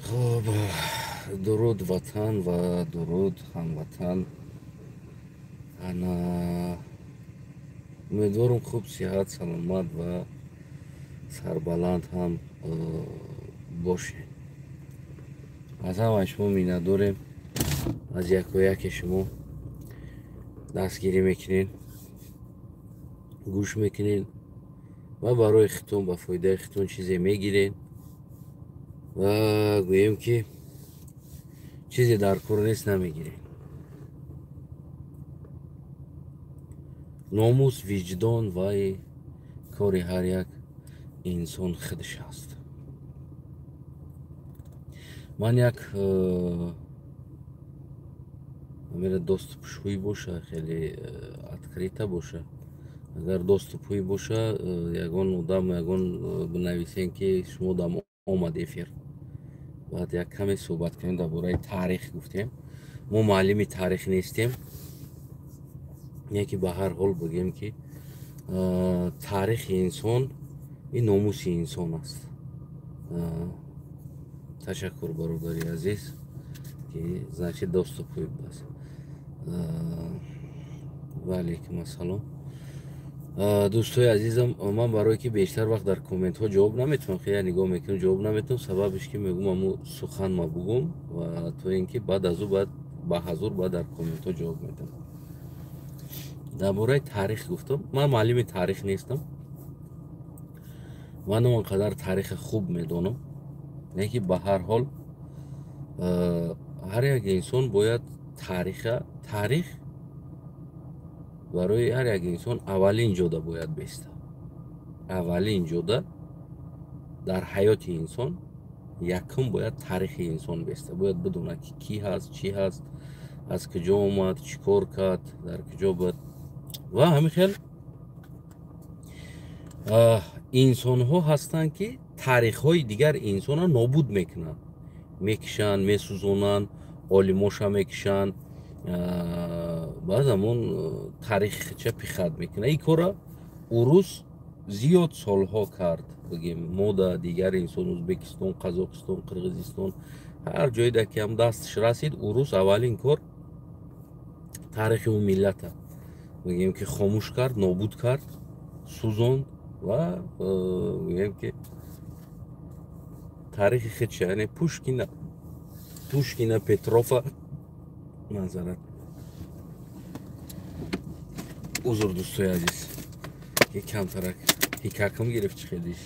Хуб, дуруд ватан ва дуруд ҳамватан. Ана умедворам, хуб, сиҳат, саломат ва сарбаланд ҳам бошед. Аз ҳамаи шумо миннатдорем, аз яку яке шумо дастгирӣ мекунед, гӯш мекунед ва барои худтон, ба фоидаи худтон чизе мегиред ва гӯем ки чизе дар кор нест, намегиред. Номус, виҷдон вай кори ҳар як инсон худаш аст. Ман як амира доступшӯй боша, хеле открыто боша. Агар доступҳӯй боша, ягон одам, ягон бинависен ки шумо дам омад эфир, баъд як каме суҳбат кунем дар бораи таърих. Гуфтем, мо муаллими таърих нестем, яке ба ҳар ҳол бигӯем ки таърихи инсон ин номуси инсон аст. Ташаккур, бародари азиз, ки значит доступҳӯй будааст. Ва алайкум ассалом. Дӯстои азизам, ман барое ки бештар вақт дар комментҳо ҷавоб наметавонам, хеле нигоҳ мекунам, ҷавоб наметавонам. Сабабеш ки мегӯм, аму сухан ма бугум ва то ин ки баъд аз ӯ баъд ба ҳазур баъд дар комментҳо ҷавоб медам. Дар бораи таърих гуфтам, ман муаллими таърих нестам, ман он қадар таъриха хуб медонам, лекин ба ҳар ҳол ҳар як инсон бояд таъриха, таърих барои ҳар як инсон аввалин ҷода бояд беста, аввалин ҷода дар ҳаёти инсон якум бояд таърихи инсон беста. Бояд бидонад ки кӣ ҳаст, чӣ ҳаст, аз куҷо омад, чӣ кор кард, дар куҷо буд. Ва ҳамин хел инсонҳо ҳастанд ки таърихҳои дигар инсонро нобуд мекунанд, мекишанд, месӯзонанд, олимоша мекишанд, баъд ҳамон таърихча пихат мекунад. Ин корро урус зиёд солҳо кард, бигем, мода дигар инсон, Ӯзбекистон, Қазоқистон, Қирғизистон, ҳар ҷойда ки ҳам дасташ расид, урус аввалин кор таърихи ӯ миллата бигем ки хомӯш кард, нобуд кард, сӯзонд ва бигем ки таърихи худша, яъне Пушкина, Петрова назарат. Узр, дӯстои азиз, ки камтарак ҳикакам гирифт, чӣ хелиш.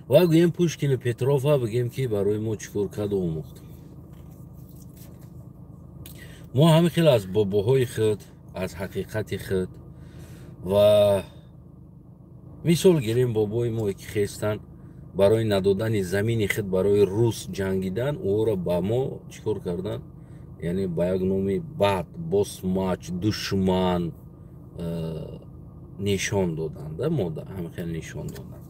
Ва гӯем Пушкину Петрова, бигем ки барои мо чӣ кор карду омӯхт. Мо ҳамин хел аз бобоҳои худ, аз ҳақиқати худ ва мисол гирем, бобои мо ки хестанд барои надодани замини худ барои рус ҷангидан, ӯро ба мо чӣ кор карданд? Яъне ба як номи бад, босмач, душман нишон доданд, мо ҳамин хел нишон доданд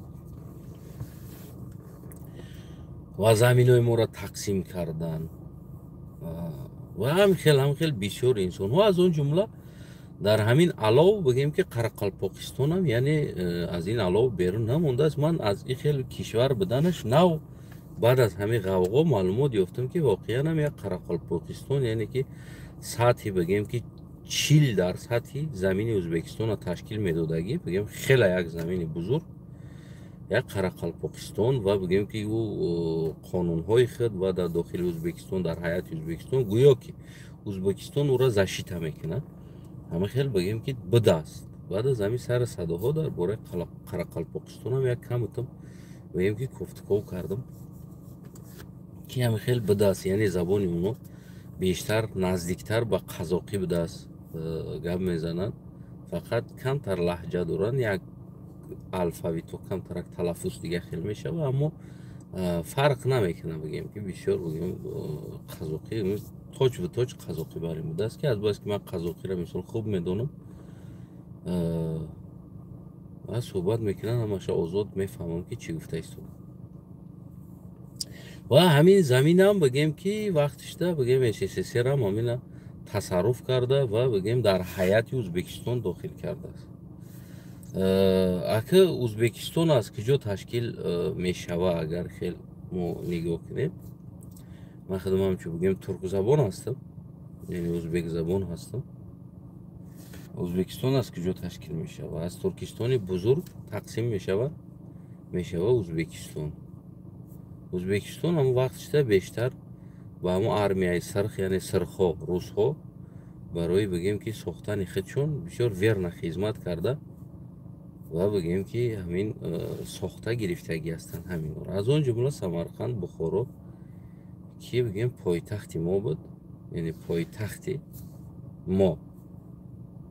ва заминҳои моро тақсим карданд. Ва ҳамин хел, ҳамин хел бисёр инсонҳо, аз он ҷумла дар ҳамин алов бигем ки Қарақалпоқистонам, яъне аз ин алов берун намондааст. Ман аз ин хел кишвар буданаш нав баъд аз ҳамин ғавғо маълумот ёфтам, ки воқеан ҳам як Қарақалпоқистон, яъне ки сатҳи бигем ки 40% замини Ӯзбекистонро ташкил медодагӣ, бигем хеле як замини бузург, як Қарақалпоқистон. Ва бигем ки ӯ қонунҳои худ ва дар дохили Ӯзбекистон, дар ҳайати Ӯзбекистон, гӯё ки Ӯзбекистон ӯро защита мекунад, ҳама хел бигем ки будааст. Баъд аз ҳамин сари садоҳо дар бораи Қарақалпоқистонам як камутам бигем ки кофтуков кардам, ки ҳамин хел будааст, яъне забони оно бештар наздиктар ба қазоқӣ будааст, гап мезананд, фақат камтар лаҳҷа доранд, як алфавито камтарак талаффуз дига хел мешавад, аммо фарқ намекунад, бигем ки бисёр бигем қазоқӣ точ в точ қазоқӣ бар ин будааст, ки аз бас ки ман қазоқиро мисол хуб медонам ва суҳбат мекунам, ҳамаша озод мефаҳмам ки чӣ гуфта истодам. Ва ҳамин заминам бигем ки вақтишда бигем СССРам ҳамина Тасарруф карда ва, бигем, дар ҳайати Ӯзбекистон дохил кардааст. Ака, Ӯзбекистон аз куҷо ташкил мешава? Агар хел мо нигоҳ кунем, ман худам ҳамчун, бигем, туркзабон ҳастам, яъне ӯзбекзабон ҳастам. Ӯзбекистон аз куҷо ташкил мешава? Аз Туркистони Бузург тақсим мешава Ӯзбекистон. Ӯзбекистон ҳамон вақт шида бештар ба ҳамон армияи сирх, яъне сирхҳо, русҳо, барои, бигем, ки сохтани худшон бисёр верно хизмат карда ва, бигем, ки ҳамин сохта гирифтагӣ ҳастанд ҳаминҳоро, аз он ҷумла Самарқанд, Бухоро, ки, бигем, пойтахти мо буд. Яъне пойтахти мо.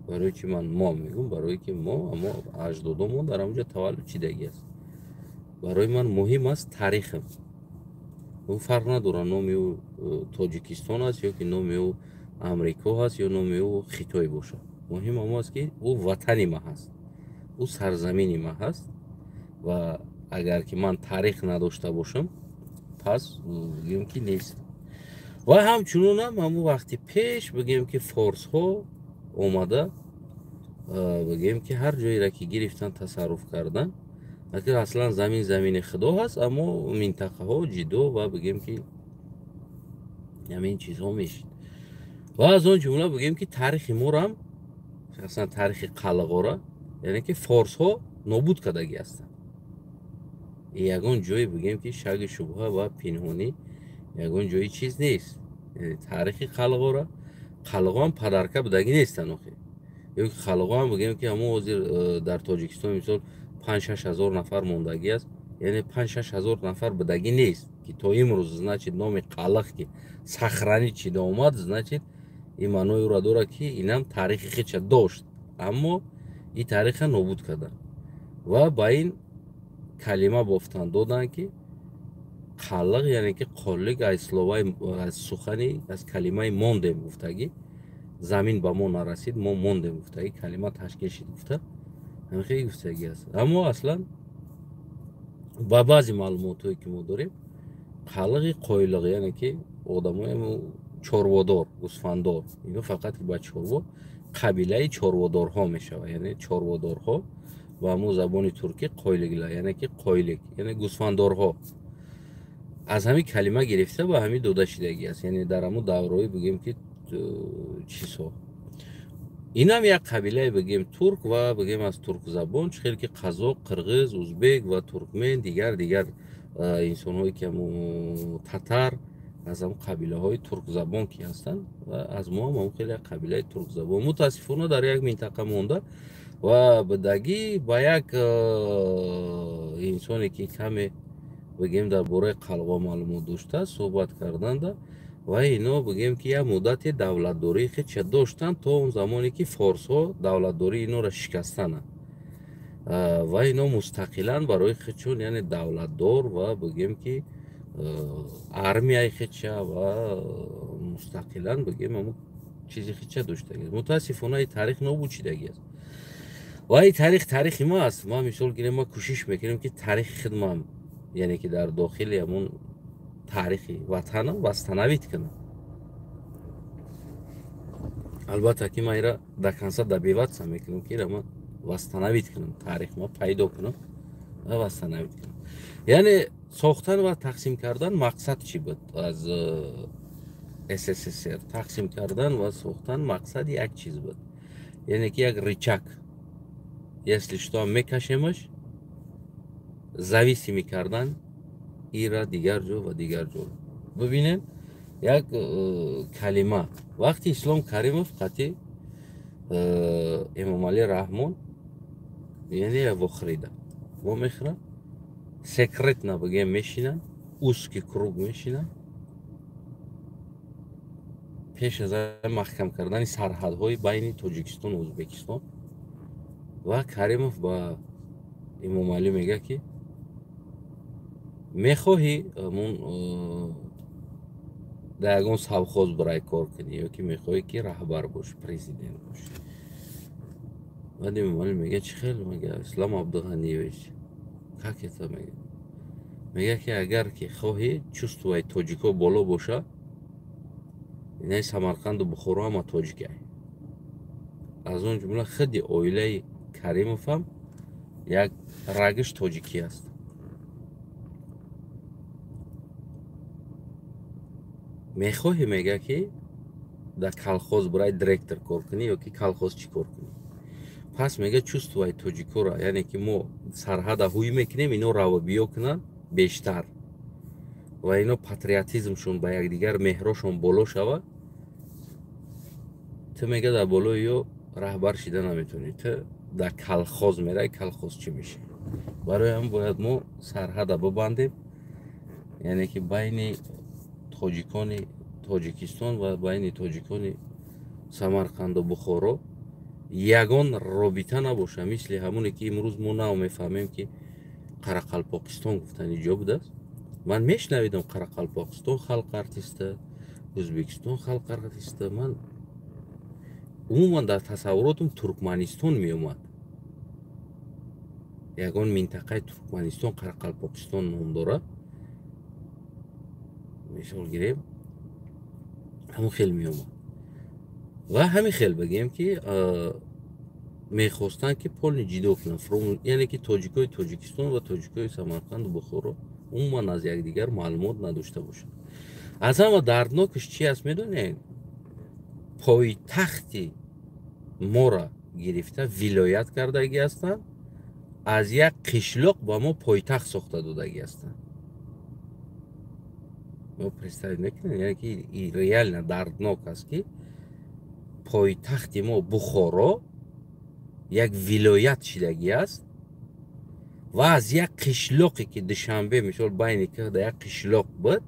Барои чи ман «мо» мегӯм? Барое ки мо, амо аҷдодомон дар ҳамонҷо таваллуд шидагӣ аст. Барои ман муҳим аст таърихам. Ӯ фарқ надорад, номи ӯ Тоҷикистон аст ё ки номи ӯ Амрико ҳаст ё номи ӯ Хитой бошад. Муҳим ҳамо аст, ки ӯ ватани ма ҳаст, ӯ сарзамини ма ҳаст. Ва агар ки ман таърих надошта бошам, пас, бигем, ки нест. Ва ҳамчунонам ҳамун вақти пеш, бигем, ки форсҳо омада, бигем, ки ҳар ҷоеро ки гирифтан, тасарруф кардан. Аслан замин замини Худо ҳаст, аммо минтақаҳо ҷидо ва, бигем, ки ҳамин чизҳо мешид. Ва аз он ҷумла, бигем, ки таърихи морам, шахсан таърихи Қалғора, яъне ки форсҳо нобуд кардагӣ ҳастанд. Ягон ҷое, бигем, ки шаки шубҳа ва пинҳонӣ, ягон ҷои чиз нест. Таърихи Қалғора, қалғоам падарка будагӣ нестанд охи. Ё ки қалғоам, бигем, ки ҳамон ҳозир дар Тоҷикистон, мисол, 5-6 ҳазор нафар мондагӣ аст, яъне 5-6 ҳазор нафар будагӣ нест, ки то имрӯз. Значит, номи қалиқ ки сохранить шида омад, значит, ин маънои ӯро дорад, ки инам таърихи худша дошт, аммо ин таъриха нобуд карданд ва ба ин калима бофтан доданд, ки қалиқ, яъне ки қолик, аз словаи, аз сухани, аз калимаи «мондем» гуфтагӣ, замин ба мо нарасид, мо мондем гуфтагӣ калима ташкил шид гуфта, ҳамихел гуфтагӣ аст. Аммо аслан ба баъзе маълумотҳое, ки мо дорем, қалиқи қойлиқ, яъне ки одамои чорводор, гӯсфандор, ино фақат ба чорво, қабилаи чорводорҳо мешавад. Яъне чорводорҳо ба ҳамун забони туркӣ қойлигла, яъне ки қойлик, яъне гӯсфандорҳо. Аз ҳамин калима гирифта ба ҳамин дода шидагӣ аст. Яъне дар ҳамун давраҳое, бигем, ки чизҳо, инам як қабилае, бигем, турк ва, бигем, аз туркзабон, чӣ хел ки қазоқ, қирғиз, узбек ва туркмен, дигар дигар инсонҳое ки ҳамун татар, аз ҳамун қабилаҳои туркзабон ки ҳастанд, ва аз мо ҳам ҳамун хеле як қабилаи туркзабон, мутаассифона, дар як минтақа монда ва будагӣ. Ба як инсоне, ки каме, бигем, дар бораи қалғо маълумот доштааст, суҳбат карданда ва ино, бигем, ки як муддате давлатдории худша доштанд, то он замоне ки форсҳо давлатдории инора шикастананд ва ино мустақилан барои худшон, яъне давлатдор ва, бигем, ки армияи худша ва мустақилан, бигем, ҳамун чизи худша доштагӣ. Мутаассифона, ин таърих нобуд шидагӣ аст ва ин таърих таърихи ма аст. Ма, мисол гирем, ма кӯшиш мекунем, ки таърихи худмам, яъне ки дар дохили ҳамун таърихи ватанам восстановить кунам. Албатта, ки ман ира до конца добиваться мекунам, ки ира ман восстановить кунам, таърих ма пайдо кунам ва восстановить кунам. Яъне сохтан ва тақсим кардан мақсад чӣ буд? Аз СССР тақсим кардан ва сохтан мақсад як чиз буд, яъне ки як рычаг, если что, мекашемаш, зависимый кардан ира дигар ҷо ва дигар ҷо. Бибинем, як калима, вақти Ислом Каримов қати Эмомалӣ Раҳмон, яъне вохӯрида вомехӯранд, секретно, бигем, мешинанд, узкий круг мешинанд, пеш аз маҳкам кардани сарҳадҳои байни Тоҷикистону Ӯзбекистон. Ва Каримов ба Эмомалӣ мегӯяд, ки мехоҳӣ ҳамун дар ягон совхоз бирай кор кунӣ ё ки мехоҳӣ, ки раҳбар бошӣ, президент бошӣ? Баъд Эмомалӣ мегӯяд: «Чӣ хел?» Мега: «Ислом Абдуғаниевич, как это?» Мега, мегӯяд, ки агар ки хоҳӣ чувствои тоҷико боло боша. Инаи Самарқанду Бухоро ҳама тоҷикай. Аз он ҷумла худи оилаи Каримов ҳам як рагиш тоҷикӣ аст. Мехоҳӣ, мега, ки дар колхоз барои директор кор кунӣ ё ки колхоз чӣ кор кунӣ? Пас мега чувствуй тоҷикора, яъне ки мо сарҳада ҳуй мекунем, ино равобиё кунанд бештар ва ино патриотизмшон ба якдигар меҳрошон боло шавад. Ту, мега, дар болои ё раҳбар шида наметавонӣ, ту дар колхоз мерай, колхоз чӣ мешавӣ? Барои ҳам бояд мо сарҳада бибандем, яъне ки байни тоҷикони Тоҷикистон ва байни тоҷикони Самарқанду Бухоро ягон робита набоша, мисли ҳамоне ки имрӯз мо нав мефаҳмем, ки Қарақалпоқистон гуфтани ҷо будааст. Ман мешнавидам Қарақалпоқистон халқ артиста, Ӯзбекистон халқ артиста. Ман умуман дар тасаввуротам Туркманистон меомад, ягон минтақаи Туркманистон Қарақалпоқистон ном дорад, мисол гирем, ҳамон хел меомад. Ва ҳамин хел бигем, ки мехостанд, ки полный ҷидо кунанд, яъне ки тоҷикои Тоҷикистон ва тоҷикои Самарқанду Бухоро умуман аз якдигар маълумот надошта бошанд. Аз ҳама дарднокиш чи аст, медонед? Пойтахти моро гирифта вилоят кардагӣ ҳастанд, аз як қишлоқ ба мо пойтахт сохта додагӣ ҳастанд. Мо представить мекунем, яъне ки реально дарднок аст, ки пойтахти мо Бухоро як вилоят шидагӣ аст ва аз як қишлоқе, ки Душанбе, мисол, байни дар як қишлоқ буд,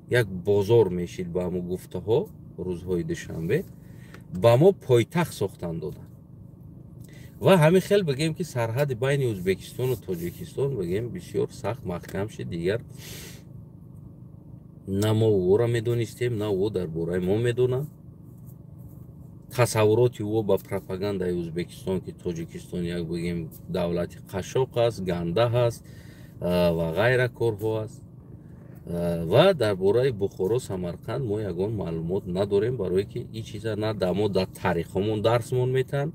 як бозор мешид, ба ҳамо гуфтаҳо рӯзҳои душанбе, ба мо пойтахт сохтан доданд. Ва ҳамин хел бигем, ки сарҳади байни Ӯзбекистону Тоҷикистон, бигем, бисёр сахт маҳкам шид. Дигар на мо ӯро медонистем, на ӯ дар бораи мо медонанд. Тасаввуроти ӯ ба пропагандаи Ӯзбекистон, ки Тоҷикистон як, бигем, давлати қашоқ аст, ганда ҳаст ва ғайра корҳо аст. Ва дар бораи Бухоро, Самарқанд мо ягон маълумот надорем, барое ки ин чиза на мо дар таърихҳомон дарсмон метаҳанд,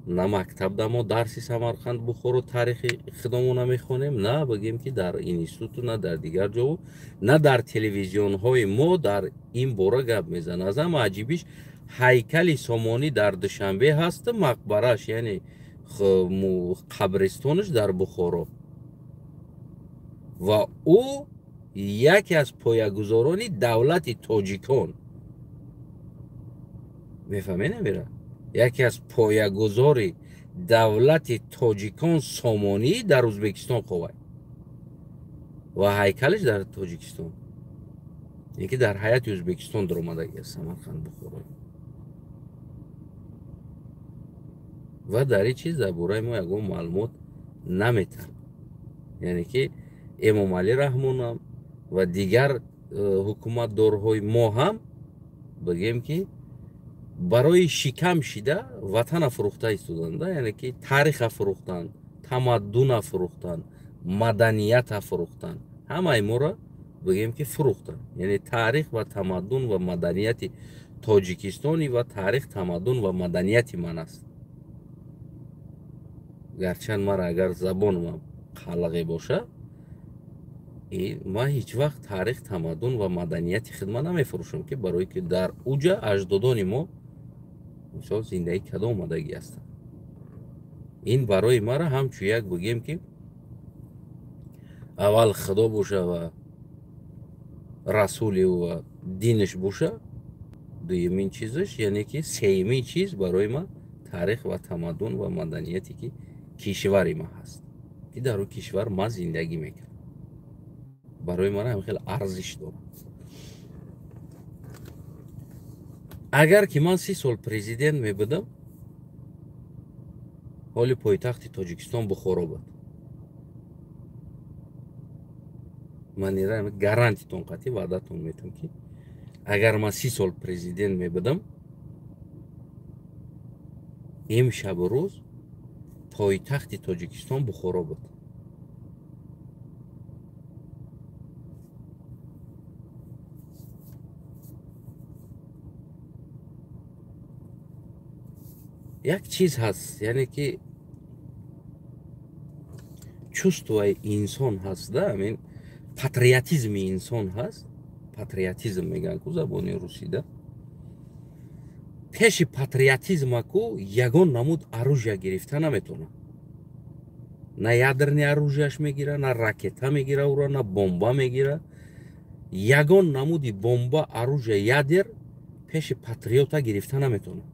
на мактаб да мо дарси Самарқанд, Бухоро, таърихи худомона мехонем, на, бигем, ки дар институту, на дар дигар ҷо, на дар телевизионҳои мо дар ин бора гап мезанад. Аз ҳама аҷибиш, ҳайкали Сомонӣ дар Душанбе ҳаст, мақбараш, яъне қабристонаш дар Бухоро, ва ӯ яке аз поягузорони давлати тоҷикон, мефаҳме, намера, яке аз поягузори давлати тоҷикон Сомонӣ дар Ӯзбекистон ховай ва ҳайкалаш дар Тоҷикистон, ки дар ҳайати Ӯзбекистон даромадаги аст Самарқанд, Бухоро. Ва дар ин чиз дар бораи мо ягон маълумот наметаҳад. Яъне ки Эмомалӣ Раҳмонам ва дигар ҳукуматдорҳои мо ҳам, бигем, ки барои шикам шида ватана фурӯхта истоданд, яъне ки тариха фурӯхтанд, тамаддуна фурӯхтанд, маданията фурӯхтанд, ҳамаи моро, бигем, ки фурӯхтанд. Яъне таърих ва тамаддун ва маданияти Тоҷикистони ва таърих, тамаддун ва маданияти ман аст. Гарчанд мара агар забонам қалағе боша, ман ҳеҷ вақт таърих, тамаддун ва маданияти хидма намефурӯшам, ки барое ки дар уҷа аҷдодони мо, мисол, зиндагӣ карда омадагӣ ҳастанд. Ин барои мара ҳамчун як, бигем, ки аввал Худо боша ва расули ӯ ва динаш боша, дуюмин чизаш, яъне ки сеюмин чиз барои ман таърих ва тамаддун ва маданияте, ки кишвари ман ҳаст, ки дар ӯ кишвар ман зиндагӣ мекунам, барои ман ҳам хеле арзиш дорад. Агар ки ман 30 сол президент мебудам, ҳоли пойтахти Тоҷикистон Бухоро буд. Ман гарантитон қатъи ваъдатон метам, ки агар ман 30 сол президент мебудам, имшабу рӯз пойтахти Тоҷикистон Бухоро буд. Як чиз ҳаст, яъне ки чувствои инсон ҳаст, да, ҳамин патриотизми инсон ҳаст. Патриотизм мегӯянд ку забони русида. Пеши патриотизма ку ягон намуд оружия гирифта наметавонад. На ядерный оружияш мегира, на ракета мегира ура, на бомба мегира. Ягон намуди бомба, оружия, ядер пеши патриота гирифта наметавонад.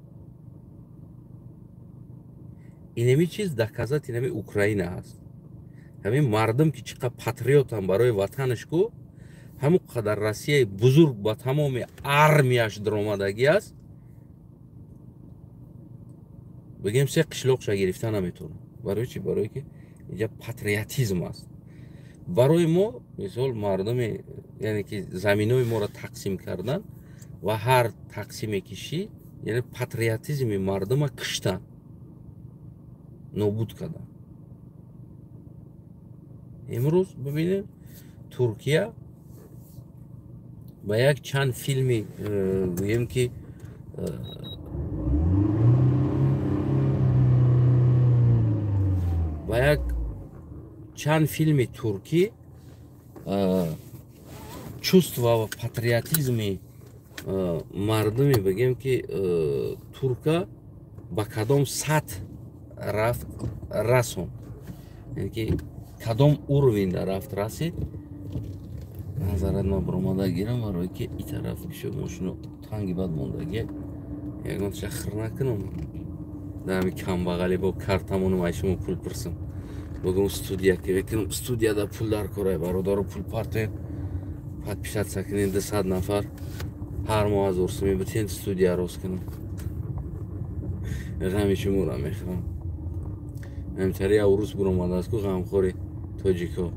Инами чиз доказать инами Украина ҳаст. Ҳамин мардум ки чӣ қадр патриотам барои ватанаш ку, ҳамон қадар Россияи бузург ба тамоми армияш даромадагӣ аст, бигем се қишлоқша гирифта наметавонад. Барои чӣ? Барое ки инҷа патриотизм аст. Барои мо мисол мардуми, яъне ки заминои моро тақсим кардан ва ҳар тақсиме ки шид, яъне патриотизми мардума киштан, нобуд кардан. Имрӯз бибинем, Туркия ба як чанд филми гӯем ки ба як чанд филми туркӣ чувство ва патриотизми мардуми бигем ки турка ба кадом сатҳ рафт расонд, яъне ки кадом уровеньда рафт расид. Назарат ман баромада гирам, барое ки и тараф бишо мошино танги бад мондагӣ, ягон чиша хир накунам. Дар ҳами камбағалӣ бо картамонум ай шумо пул пурсам, бигӯм студия ки бекунам, студияда пул дар корай, бародаро пул партоем, подписаться кунем, 200 нафар ҳар моҳ 1000 сӯми битен, студия рост кунам. Ғами шуморо мехӯрам. Ҳамтари урус буромадааст ку ғамхори тоҷико.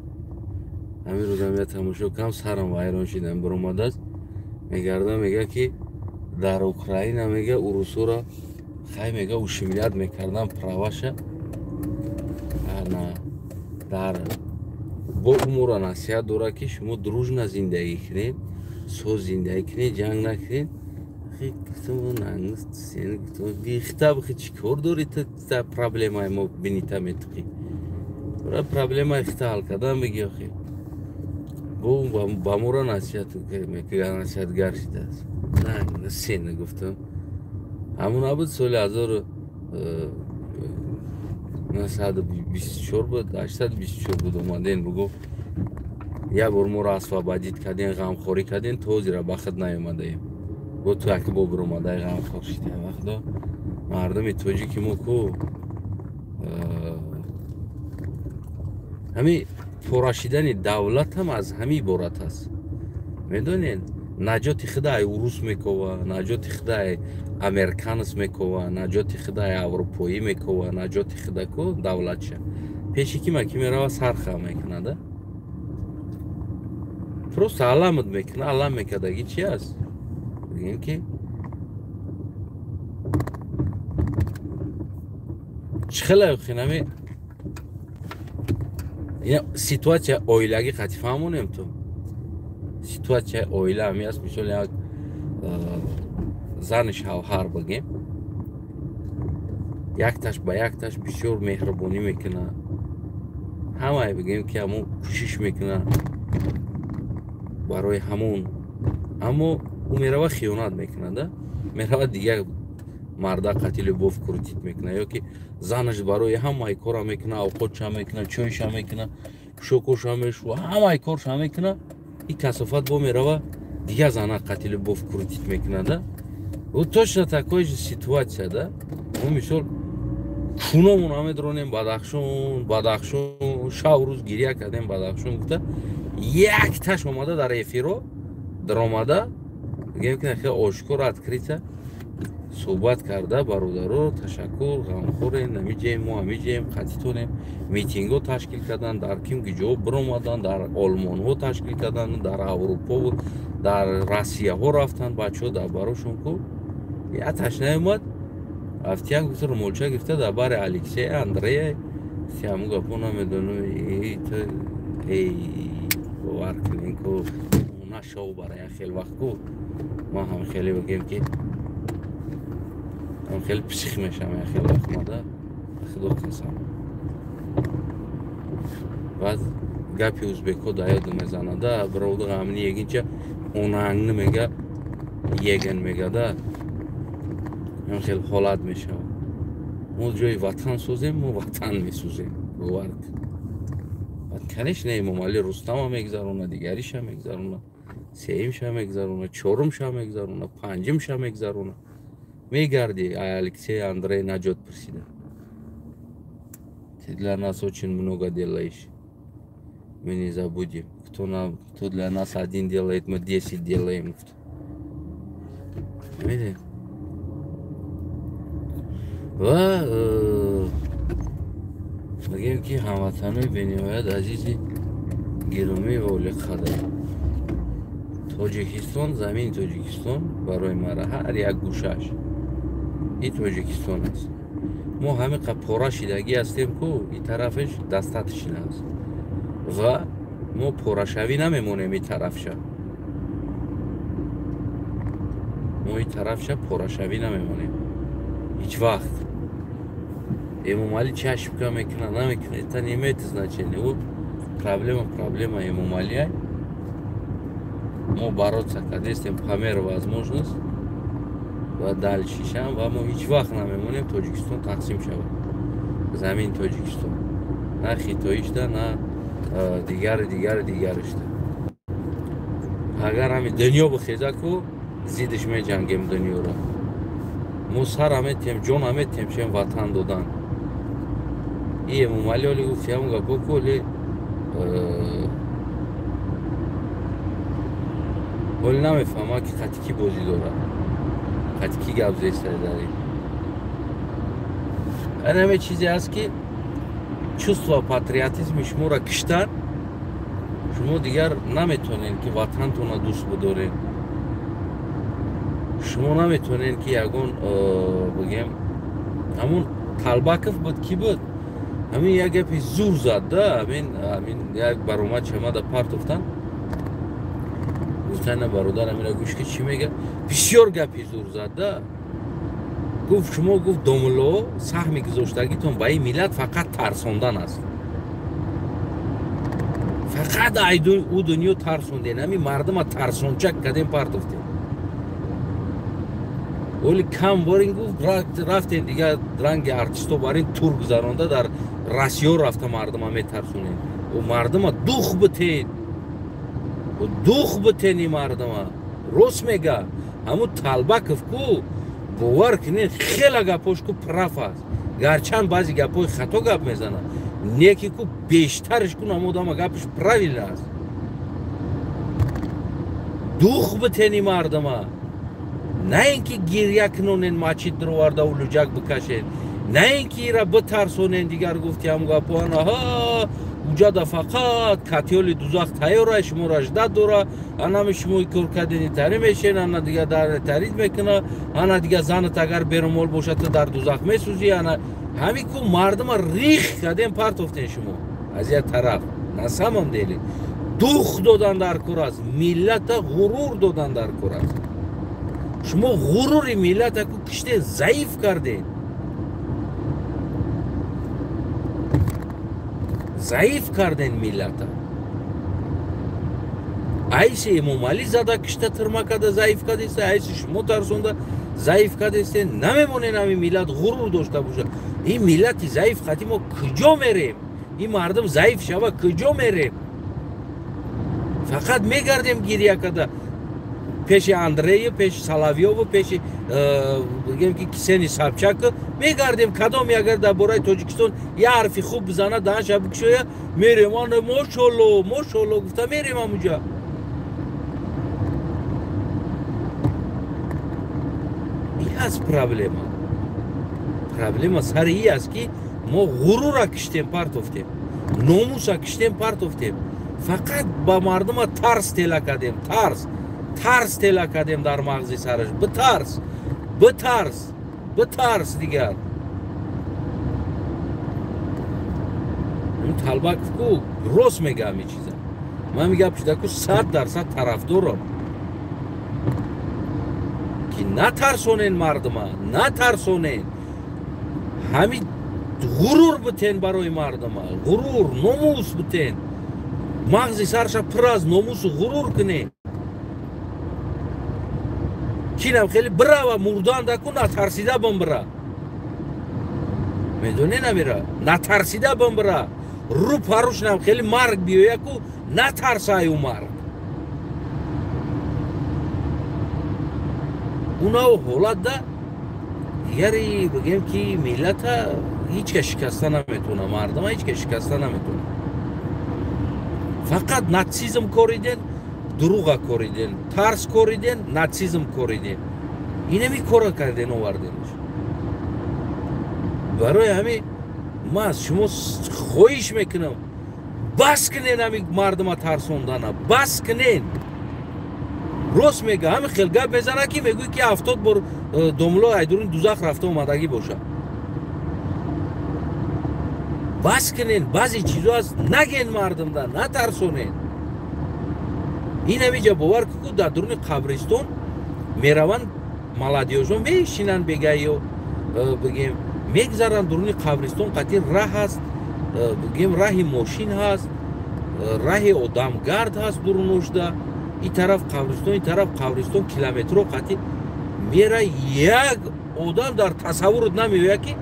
Ҳамин рӯзам я тамошо кардам, сарам вайрон шидам. Буромадааст, мегарда, мега ки дар Украина мега урусуро хай мега ушимлят мекардан праваша. Дар бо умура насиҳат дорад ки шумо дружно зиндагӣ кунед, соз зиндагӣ кунед, ҷанг накунед. Бихта бихи чӣ кор дорӣ ту проблемаи мо бинита метиқӣ? Бара проблемаи хита ҳал кардан бигӣ охи. Бо ба моро насиҳат насиҳатгар шидааст. На сена гуфтам. Ҳамон набуд соли 1924 буд, 824 буд, омаден бугу як бор моро освободить карден, ғамхорӣ карден, то ҳозира ба худ наомадаем. Бо ту яке бо биромадаи ғамхор шида. Вақто мардуми тоҷики мо ку ҳамин пора шидани давлат ҳам аз ҳамин иборат аст. Медонед, наҷоти худа ай урус мекова, наҷоти худа ай американс мекова, наҷоти худа ай аврупоӣ мекова, наҷоти худа ку давлатша. Пеши кима ки мерава сарха мекунада. Просто аламат мекуна, алам мекардаги чи аст? Бигем ки чӣ хеле хинами ситуатсия оилагӣ қатъи фаҳмонем ту. Ситуатсияи оила ҳами аст, мисол як зани шавҳар бигем, якташ ба якташ бисёр меҳрубонӣ мекунад, ҳамае бигем ки ҳамон кӯшиш мекунад барои ҳамон, аммо ӯ мерава хиёнат мекунад, мерава дигар марда қатъи любовь крутить мекунад, ё ки занаш барои ҳамаи кора мекунад, овқотша мекунад, чойша мекунад, пӯшокоша мешӯва, ҳамаи корша мекунад, и касофат бо мерава дигар зана қатъи любовь крутить мекунад. Вот точно такой же ситуация, да? Мо мисол куномон ҳаме дронем Бадахшон, Бадахшон, шав рӯз гиря кардем Бадахшон гуфта, якташ омада дар эфиро даромада, бигем ки хеле ошкоро открыто суҳбат карда, бародаро ташаккур, ғамхорем, намиҷем, мо ҳамиҷем, қатитонем, митингҳо ташкил кардан, дар ким ки ҷо биромадан, дар Олмонҳо ташкил кардан, дар Аврупо, дар Россияҳо рафтан бачаҳо дар барошон ку яташ наомад. Афтиян гуфта румолча гирифта дар бари Алексей Андрея ҳамун гапо намедонам, эй бовар кунем ку нашав барои як хел вақт ку ма ҳам хеле бигем ки Хеле псих мешавам, я хеле вақтмада худо қасам. Баъд гапи узбекҳо да ёдам мезанада, бировду ғамни егинча онангни мега еген мегада. Хеле ҳолат мешавад. Мо ҷои ватан созем, мо ватан месӯзем. Бовар кун. Баъд конечно Эмомалӣ Рустама мегзарона, дигариша мегзарона, сеюмша мегзарона, чорумша мегзарона, панҷумша мегзарона. Мегарди Алексей Андрей наҷот пурсида. Ты для нас очень много делаешь. Мы не забудем. Кто для нас один делает, мы 10 делаем. Видите? Ва мегӯем ки ҳамватанои бениҳоят азизи гиромӣ ва олиқадр, Тоҷикистон, замини Тоҷикистон барои мара ҳар як гӯшаш и Тоҷикистон аст. Мо ҳамин пора шидагӣ ҳастем ку и тарафаш дастатшина аст ва мо порашавӣ намемонем и тарафша. Мо и тарафша порашавӣ намемонем ҳеҷ вақт. Эмомалӣ чашмка мекуна, намекуна, это не имеет значения. Ӯ проблема Эмомалия. Мо бороться кардестем по мере возможность ва дальшишам ва мо ҳеҷ вақт намемонем Тоҷикистон тақсим шавад. Замини Тоҷикистон на хитоишда, на дигаришда. Агар ҳамин дунё бихеза ку зиддиш меҷангем дунёро. Мо сара метем, ҷона метем, чем ватан додан. И Эмомалӣ оли гуфт, ҳамон гапо ку оли оли намефаҳма ки қати кӣ бозӣ дорад, қати кӣ гап зеста дар ин. Ин ҳаме чизе аст ки чувство патриотизми шуморо киштан, шумо дигар наметавонед ки ватантонро дӯст бидоред. Шумо наметавонед ки ягон бигем ҳамун Талбаков буд, ки буд, ҳамин як гапи зур зад да, ҳамин як баромад чамада партофтан. Гуфтан бародар ҳамина гӯш ки чӣ мега, бисёр гапи зур зад да. Гуфт шумо, гуфт домулло саҳми гузоштагитон ба ин миллат фақат тарсондан аст. Фақат ӯ дунё тарсонден, ҳамин мардума тарсончак кардем, партофтем. Оли кам борин гуфт рафтем дигар ранги артисто барин тур гузаронда дар Россиё рафта мардума метарсонем. Ӯ мардума дух битен. Ӯ дух битен ин мардума. Рост мега. Ҳамун Талбаков ку бовар кунед хела гапош ку прав аст. Гарчанд баъзе гапҳои хато гап мезанад, неки ку бештараш ку намодама гапаш правильно аст. Дух битен ин мардума. На ин ки гиря кунонен мачид дироварда улуҷак бикашед, на ин ки ира битарсонен дигар гуфти ҳам гапоана ҳа уҷада фақат катиёли дузах тайёра, шуморо ждат дора, анами шумо кор кардени тари мешен, ана дигар дар тарид мекуна, ана дигар занат агар берумол бошад ту дар дузах месӯзӣ, ана ҳамин ку мардума рих кардем партофтен шумо аз як тараф. На самом деле дух додан дар кор аст, миллата ғурур додан дар кор аст. Шумо ғурури миллата ку киштен, заиф карден. Заиф карден миллата. Айси Эмомалӣ зада кишта тирма карда заиф кардеста, айси шумо тарсонда заиф кардесте. Намемонен ҳамин миллат ғурур дошта бошад. Ин миллати заиф қати мо куҷо мерем? Ин мардум заиф шава куҷо мерем? Фақат мегардем гиря карда пеши Андрею, пеши Соловьёву, пеши бигем ки Ксени Собчак мегардем. Кадоме агар дар бораи Тоҷикистон як ҳарфи хуб бизана, даҳанша бикушоя, мерем ана мошолло, мошолло гуфта мерем ҳамунҷа. Ин аст проблема. Проблема сари ин аст ки мо ғурура киштем партофтем, номуса киштем партофтем, фақат ба мардума тарс тела кардем, тарс тела кардем дар мағзи сараш. Битарс, битарс, битарс дигар. Ин Талбаков ку рост мега ҳамин чиза. Ман мегам шуда ку 100% тарафдорам. Лекин натарсонен мардума, натарсонен. Ҳамин ғурур битен барои мардума, ғурур, номус битен. Мағзи сарша пур аз номусу ғурур кунен. Кинам хеле бирава мурданда ку натарсида бимбира. Медонӣ намира? Натарсида бимбира. Рӯ парушнам хеле марг биёя ку натарсаю марг. Унав ҳолатда дигари бигем ки миллата ҳеҷ кас шикаста наметавона, мардума ҳеҷ кас шикаста наметавона. Фақат нацизм кориден, дурӯға кориден, тарс кориден, нацизм кориден. Инами кора карден оварденш. Барои ҳамин ман аз шумо хоҳиш мекунам, бас кунен ҳамин мардума тарсондана, бас кунен. Рост мега, ҳамин хел гап мезана ки мегӯй ки 70 бор домло айдурун дузах рафта омадагӣ боша. Бас кунен, баъзе чизо аст наген мардумда, натарсонен. Ин ҳамиҷа бовар ку дар дуруни қабристон мераванд маладиёжон мешинанд бегаё бигем мегзаранд дуруни қабристон қатъи раҳ ҳаст, бигем раҳи мошин ҳаст, раҳи одамгард ҳаст дуруношда. Ин тараф қабристон, ин тараф қабристон, километро қатъи мера як одам дар тасаввурот намеояд ки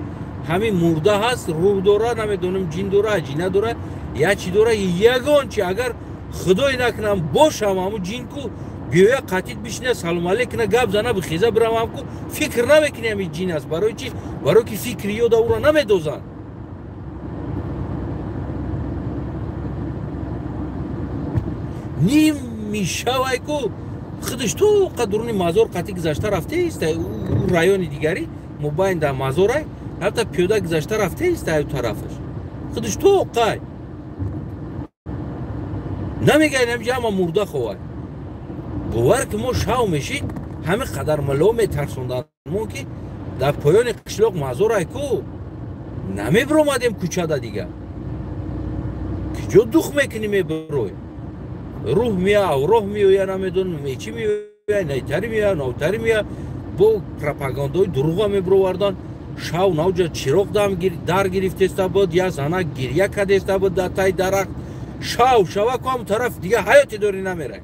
ҳамин мурда ҳаст, рӯҳ дора, намедонам ҷин дора, аҷина дора, я чӣ дора, ягон чи. Агар худое накунам бошам ҳамун ҷин ку биёя қатъит бишина, салом алейк куна, гап зана, бихеза биравам ку фикр намекунӣ ҳамин ҷин аст. Барои чӣ? Барои ки фикри ёда ӯро намедозанд. Ним мешавай ку худаш то қадруни мазор қатъи гузашта рафтеист, ӯ райони дигари мобайн дар мазорай, ҳатто пиёда гузашта рафтеист аю тарафаш. Худаш то қай намегӯяд ҳаминҷа ҳама мурда ховад. Бовар ки мо шав мешид, ҳамин қадар мало метарсонданд мо ки дар поёни қишлоқ мазорай ку намебиромадем кӯчада дига. Куҷо дух мекунӣ мебирой? Рӯҳ мея, авроҳ меоя, намедонам мечи меоя, найтари меоя, навтари меоя. Бо пропагандои дурӯға мебировардан. Шав навҷа чироқ дар гирифтеста буд, я зана гирья кардеста буд дар таи дарахт. Шав шава ку ҳамон тараф дига ҳаёте дорӣ намерай.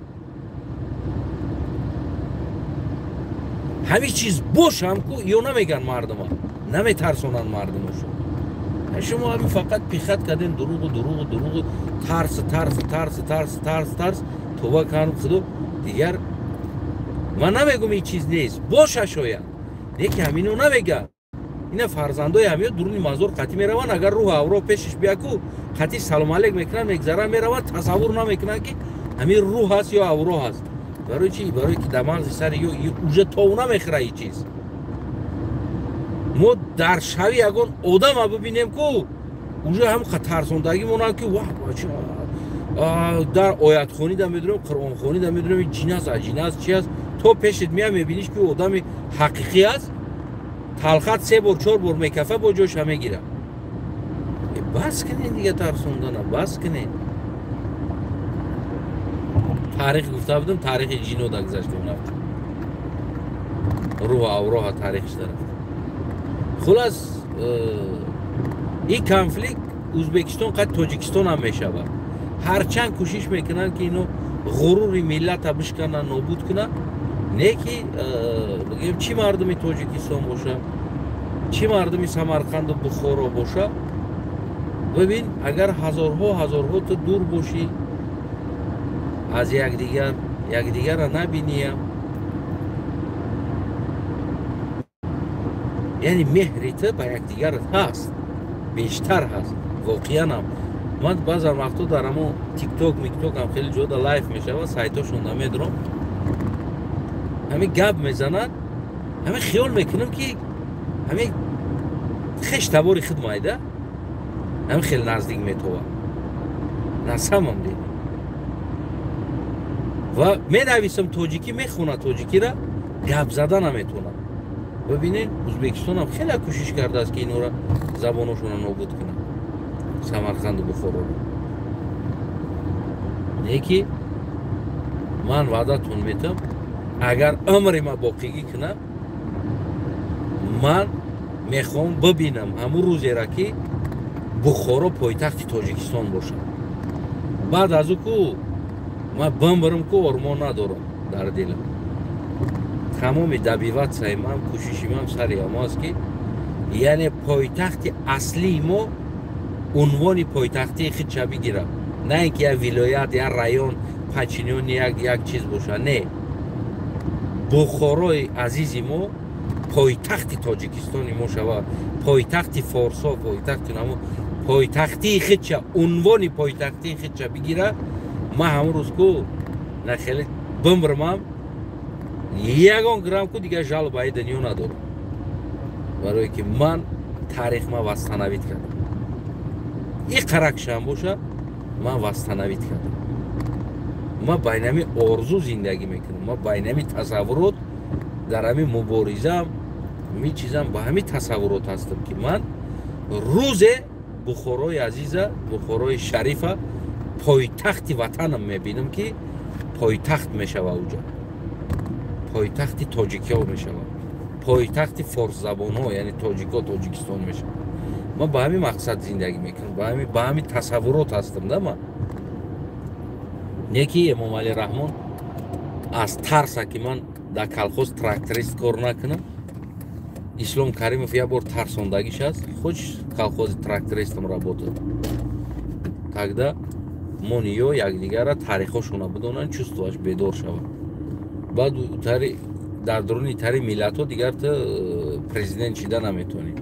Ҳамин чиз бошам ку ё намеган мардума, наметарсонанд мардумашо. Шумо ҳамин фақат пихат кардем дурӯғу дурӯғу дурӯғу, тарс тарс тарс тарс тарс тарс, тоба кардам худо. Дигар ман намегум ин чиз нест, боша шояд, лекин ҳамино намеган. Ина фарзандои ҳамиё дуруни мазор қатъи мераванд, агар рӯҳу авроҳ пешиш бия ку қатъи салом алейк мекунанд, мегзаранд, мераванд, тасаввур намекунанд ки ҳамин рӯҳ ҳаст ё авроҳ ҳаст. Барои чӣ? Барои ки дар мағзи сари ё уже тов намехӯра ин чиз. Мо дар шави ягон одама бибинем ку уже ҳам тарсондагӣ монанд ки ваҳ бача, дар оятхонӣ да медонем, қуръонхонӣ да медонем, ҷин аст, аҷин аст, чи аст. То пешет мея мебиниш ки одами ҳақиқӣ аст, талхат 3 бор 4 бор мекафа, бо ҷоша мегира. Бас кунед дига тарсондана, бас кунед. Таърих гуфта будам, таърихи ҷино да гузаштем рафт. Рӯҳу авроҳа таърихш дарафт. Хулас ин конфликт Ӯзбекистон қад Тоҷикистон ҳам мешавад. Ҳарчанд кӯшиш мекунанд ки ино ғурури миллата бишкананд, нобуд кунанд, не ки бигем чӣ мардуми Тоҷикистон боша, чӣ мардуми Самарқанду Бухоро боша. Бибин, агар ҳазорҳо ҳазорҳо ту дур бошӣ аз якдигар, якдигарро набиниям, яъне меҳри ту ба якдигарат ҳаст, бештар ҳаст. Воқеан ҳам ман баъзан вақтҳо дар ҳамон тикток микток ҳам хеле ҷода лайв мешавад, сайтҳошон намедорам, ҳамин гап мезанад, ҳамин хиёл мекунам ки ҳамин хеш табори худ майда, ҳамин хеле наздик метовад насамам дид. Ва менависам тоҷикӣ, мехонад тоҷикира, гап зада наметавонад. Бибинед, Ӯзбекистон ҳам хеле кӯшиш кардааст ки инора забоношонро нобуд кунад, Самарқанду Бухороро. Не ки ман ваъдатон метам, Агар умри ма боқигӣ кунам, ман мехоҳам бибинам ҳамун рӯзера, ки Бухоро пойтахти Тоҷикистон бошад. Баъд аз ӯ ку ман бимбирам, ку ормон надорам дар дилам. Тамоми добиватсияи ман, кӯшиши ман сари ҳамо аст, ки яъне пойтахти аслии мо унвони пойтахтии худша бигирад, на ин ки як вилоят, як район, подчинёни як чиз бошад. Не, Бухорои азизи мо пойтахти Тоҷикистони мо шавад, пойтахти форсо, пойтахти намо, пойтахтии худша, унвони пойтахтии худша бигирад. Ман ҳамон рӯз ку на хеле бимбирмам, ягон грамм ку дигар жалобаи дунё надорам, барое ки ман таърих ма восстановить кардам. И қаракшам боша, ман восстановить кардам. Ман байнами орзу зиндагӣ мекунам, ман байнами тасаввурот, дар ҳамин муборизаам, ҳамин чизам ба ҳамин тасаввурот ҳастам, ки ман рӯзе Бухорои азиза, Бухорои шарифа пойтахти ватанам мебинам, ки пойтахт мешава, уҷа пойтахти тоҷикиҳо мешавад, пойтахти форсзабонҳо, яъне тоҷикҳо, Тоҷикистон мешавад. Ман ба ҳамин мақсад зиндагӣ мекунам, ба ҳамин тасаввурот ҳастам да ман. Не ки Эмомалӣ Раҳмон аз тарса, ки ман дар колхоз тракторист кор накунам. Ислом Каримов як бор тарсондагиш аст: хочешь колхози трактористом работать, тогда мо ниё якдигарра таърихҳошона бидонанд, чувствоаш бедор шавад. Баъд дар дуруни тари миллатҳо дигар ту президент шида наметавонӣ.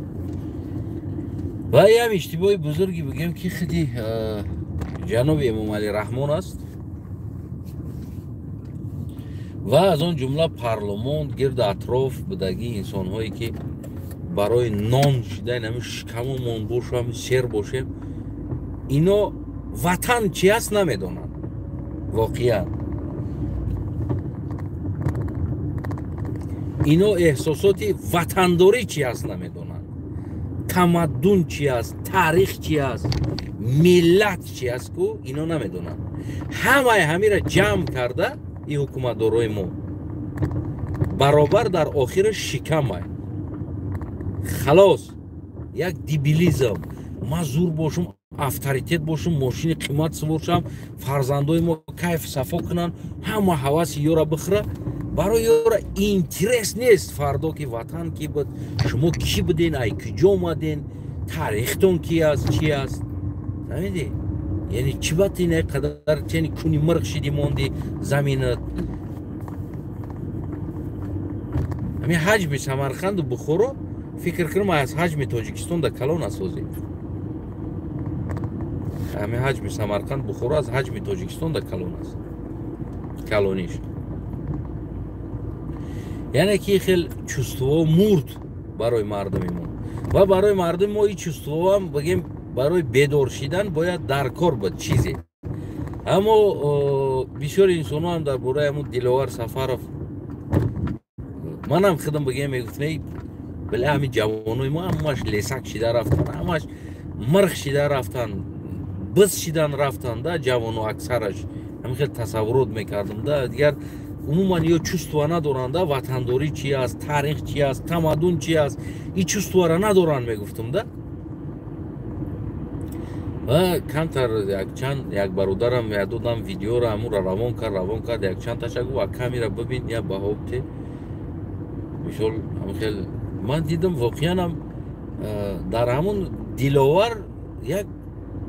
Ва ям иштибоҳи бузурге бигем, ки худи ҷаноби Эмомалӣ Раҳмон аст ва аз он ҷумла парлумон, гирду атроф будагии инсонҳое, ки барои нон шидаи ҳамин шикамомон бошам, сер бошем, ино ватан чи аст намедонанд воқеан. Ино эҳсосоти ватандорӣ чи аст намедонанд, тамаддун чи аст, таърих чи аст, миллат чи аст ку ино намедонанд. Ҳамаи ҳамира ҷамъ карда ин ҳукуматдорои мо баробар дар охира шикамай халос, як дебилизм. Ман зур бошум, авторитет бошум, мошини қимат сувор шавам, фарзандои мо кайф сафо кунанд, ҳама ҳаваси ёра бихӯра. Барои ёра интерес нест фардо ки ватан ки буд, шумо кӣ буден, ай куҷо омаден, таърихтон ки аст, чи аст. Фаҳмидӣ? Яъне чӣ бад ин қадар чени куни мирғ шиди монди заминат. Ҳамин ҳаҷми Самарқанду Бухоро фикр кунам аз ҳаҷми Тоҷикистон да калон асозем. Ҳамин ҳаҷми Самарқанд, Бухоро аз ҳаҷми Тоҷикистон да калон аст, калониш. Яъне ки хел чувство мурд барои мардуми мо, ва барои мардуми мо ин чувствоам бигем барои бедор шидан бояд дар кор буд чизе. Аммо бисёри инсонҳо ҳам дар бораи ҳамун Диловар Сафаров, манам худам бигем мегуфтам, била ҳамин ҷавонои мо ҳамаш лесак шида рафтан, ҳамаш мирғ шида рафтан, биз шидан рафтан да ҷавоно аксараш. Ҳамин хел тасаввурот мекардам да, дигар умуман ё чувство надоранд да, ватандорӣ чи аст, таърих чи аст, тамаддун чи аст, ин чувствора надоранд мегуфтам да. Ва камтар якчанд як бародарам я додам видеоро, ҳамонро равон кард, якчанд таша гуфт: а камера бибин, я баҳо бите. Мисол ҳамин хел ман дидам, воқеанам дар ҳамон Диловар як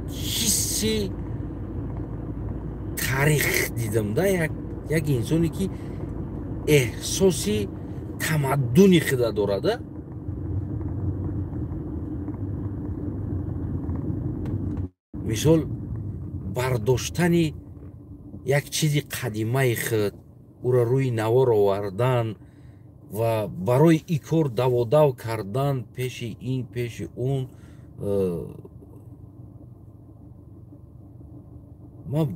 ҳисси таърих дидам да, як инсоне ки эҳсоси тамаддуни худа дорад. Мисол бардоштани як чизи қадимаи худ, ӯро рӯи навор овардан ва барои ин кор даводав кардан пеши ин, пеши он. Ман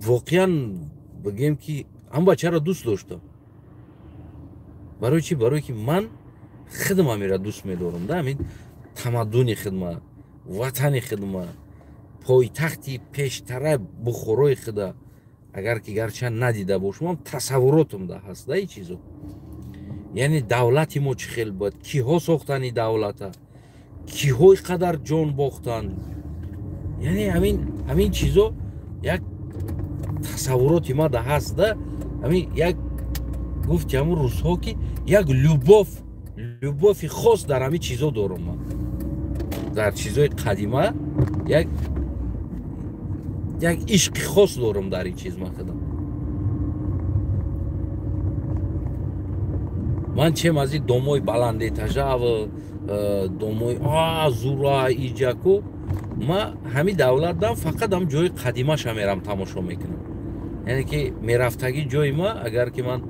воқеан бигем ки ҳам бачаро дӯст доштам. Барои чӣ? Барое ки ман худам ҳамира дӯст медорам да, ҳамин тамаддуни худма, ватани худма, пойтахти пештара Бухорои худа Агар ки гарчанд надида бошам, тасаввуротам да ҳаст да ин чизо. Яъне давлати мо чӣ хел буд, киҳо сохтани давлата, киҳо қадар ҷон бохтанд. Яъне ҳамин чизо як тасаввуроти ма да ҳаст да. Ҳамин як гуфти ҳамун рӯзҳо ки як любови хос дар ҳамин чизо дорам ман. Дар чизои қадима як ишқи хос дорам дар ин чиз ман худам. Ман чем аз ин домои баландэтажа ва домои зура иҷаку, ма ҳамин давлатдам фақат ҳам ҷои қадимаша мерам тамошо мекунам. Яъне ки мерафтагӣ ҷои ма, агар ки ман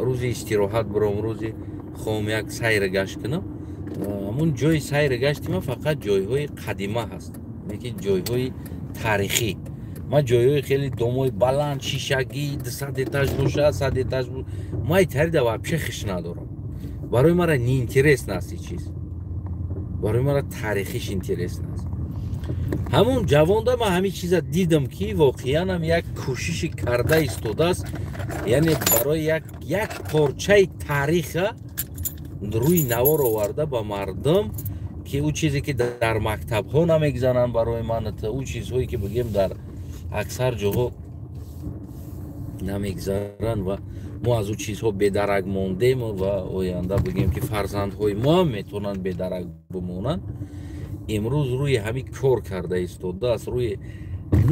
рӯзи истироҳат биром, рӯзи хоҳам як сайр гашт кунам, ҳамун ҷои сайр гашти ма фақат ҷойҳои қадима ҳаст, яъне ки ҷойҳои таърихӣ. Ман ҷойҳои хеле домои баланд, шишагӣ, 200 этаж боша, 100 этаж, ман итарида вообще хиш надорам. Барои мара неинтересно аст ин чиз, барои мара таърихиш интересно аст. Ҳамун ҷавонда ман ҳамин чиза дидам ки воқеан ҳам як кӯшиши карда истодааст, яъне барои як порчаи таъриха рӯи навор оварда ба мардум, ки ӯ чизе ки дар мактабҳо намегзананд барои ман, ӯ чизҳое ки бигем дар аксар ҷоҳо намегзаранд ва мо аз ӯ чизҳо бедарак мондем ва оянда бигем ки фарзандҳои мо ҳам метавонанд бедарак бимонанд. Имрӯз рӯи ҳамин кор карда истодааст, рӯи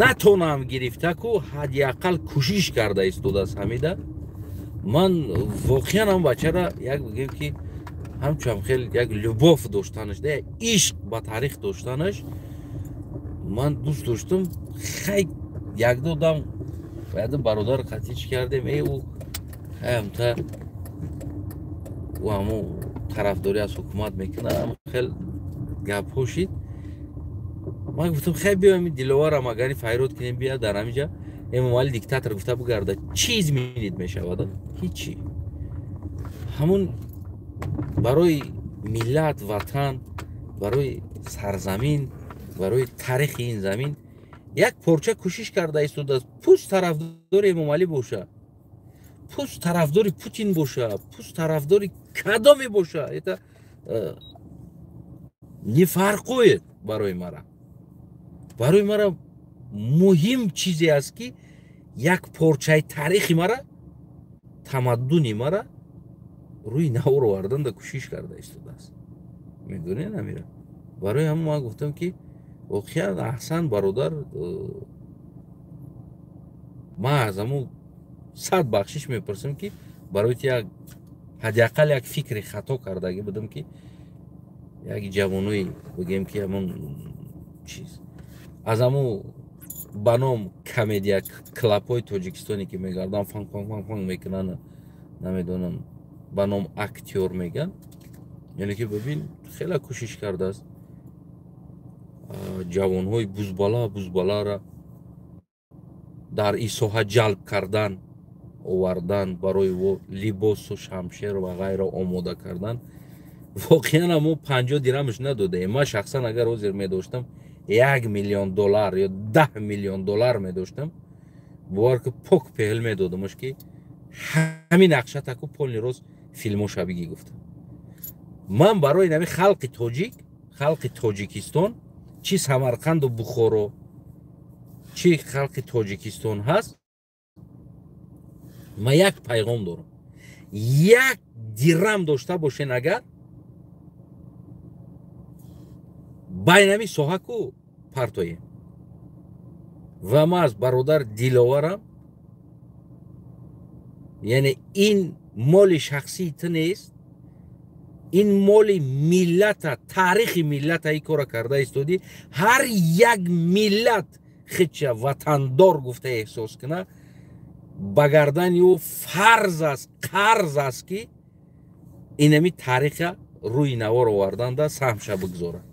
натонам гирифта ку ҳадди ақал кӯшиш карда истодааст ҳамида. Ман воқеан ҳам бачара як бигем ки ҳамчун хеле як любов доштанаш, як ишқ ба таърих доштанаш ман дӯст доштам. Хай як додам баъд бародар қатъи чӣ кардем, ӯ ҳамта ӯ ҳамун тарафдорӣ аз ҳукумат мекунад, ҳам хел гапҳо шид. Ман гуфтам хай биёем Диловарам агари файрод кунем, бия дар ҳаминҷа Эмомалӣ диктатор гуфта бигарда, чӣ изменит мешавад? Ҳичи. Ҳамун барои миллат, ватан, барои сарзамин, барои таърихи ин замин як порча кӯшиш карда истодааст. Пуст тарафдори Эмомалӣ боша, пуст тарафдори Путин боша, пуст тарафдори кадоме боша, это не фарқоед барои мара. Барои мара муҳим чизе аст ки як порчаи таърихи мара, тамаддуни мара рӯи навор оварданда кӯшиш карда истодааст. Медонед амира? Барои ҳамон ман гуфтам ки воқеан аҳсан бародар, ман аз ҳамун 100 бахшиш мепурсам ки барои ти як ҳадди ақал як фикри хато кардагӣ будам ки як ҷавонои бигем ки ҳамон чиз аз ҳамун ба ном комедия клабҳои тоҷикистоне ки мегарданд, фанг фанг фанг фанг мекунанд, намедонам ба ном актёр меган. Яъне ки бибин хеле кӯшиш кардааст ҷавонҳои бузбалара дар ин соҳа ҷалб кардан, овардан, барои ӯ либосу шамшер ва ғайра омода кардан. Воқеан мо 50 дирамш надодаем. Ман шахсан агар ҳозир медоштам $1 миллион ё $10 миллион медоштам, бовар ки пок пеҳл медодамаш ки ҳамин нақша таку полни роз филмоша бигӣ гуфтам. Ман барои нами халқи тоҷик, халқи Тоҷикистон, чи Самарқанду Бухоро, чи халқи Тоҷикистон ҳаст, ман як пайғом дорам. Як дирам дошта бошен агар, байнами соҳа ку партоем. Ва ман аз бародар Диловарам, яъне ин моли шахсии ту нест, ин моли миллата, таърихи миллата ин кора карда истодӣ. Ҳар як миллат хича ватандор гуфта эҳсос куна, ба гардани ӯ фарз аст, қарз аст ки инами таъриха рӯи навор оварданда саҳмша бигзорад.